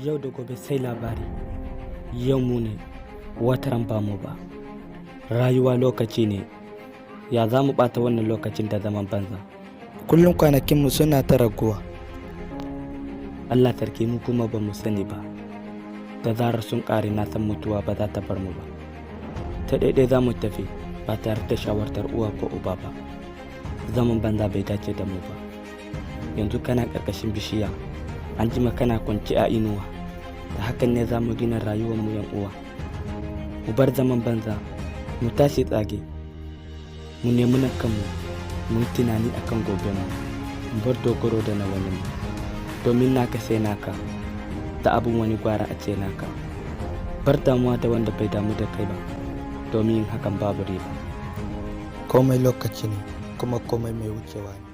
Yau da gobe sai labari. Yau mu ne, wataran ba mu ba. Rayuwa lokaci ne. Ya za mu ɓata wannan lokacin da zaman banza? Kullum kwanakinmu suna ta raguwa. Allah sarki, mu kuma ba mu sani ba. Da zarar sun ƙare, na san mutuwa ba za ta bar mu ba. Ta ɗaiɗai za mu tafi ba tare da shawartar uwa ko uba ba. Zaman banza bai dace da mu ba. Yanzu kana ƙarƙashin bishiya, an jima kana kwance a inuwa. Da hakan ne za mu gina rayuwarmu, yan uwa. Mu bar zaman banza, mu tashi tsage, mu nemi na kanmu, mu yi tunani akan gobenmu, mu bar dogaro da na wani mu. Domin naka sai naka, da abin wani gwara a ce naka. Bar damuwa da wanda bai damu da kai ba, domin hakan babu riba. Komai lokaci ne, kuma komai mai wucewa ne.